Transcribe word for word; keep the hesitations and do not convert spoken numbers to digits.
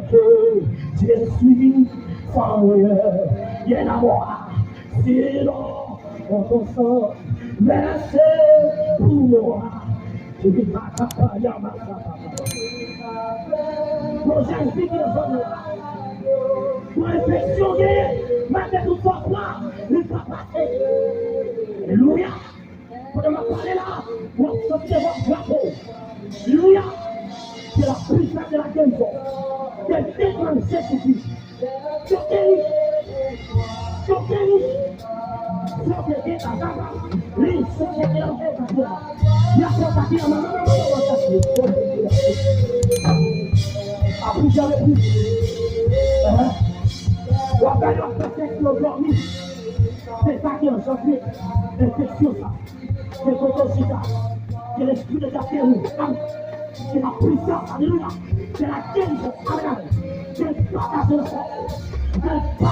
Que je suis sans rien à moi, sinon on console, mais c'est pour moi. Bon, Jezi ki nan zòn nan. Bon, enfeksyon genyen, malgre tout fòs la, li pa pase. Alelouya. Pandan m ap pale la, w ap santi devwa drapo. Alelouya. C'est la puissance de la guérison. Te deklanche sou fi. Yo geri. Yo geri. Yo geri. Li sou geri nan men. Y ap fè sa ki nan men. Apre jan repri. W ap gade w ap fè sèks nan dòmi. Se sa ki anjandre enfeksyon sa. Se kote w chita. Ke lespri de Dieu te ou. Amen. Se la puissance, alelouya. Se la guérison, amen, amen. Se pa pase nan kò. Se pa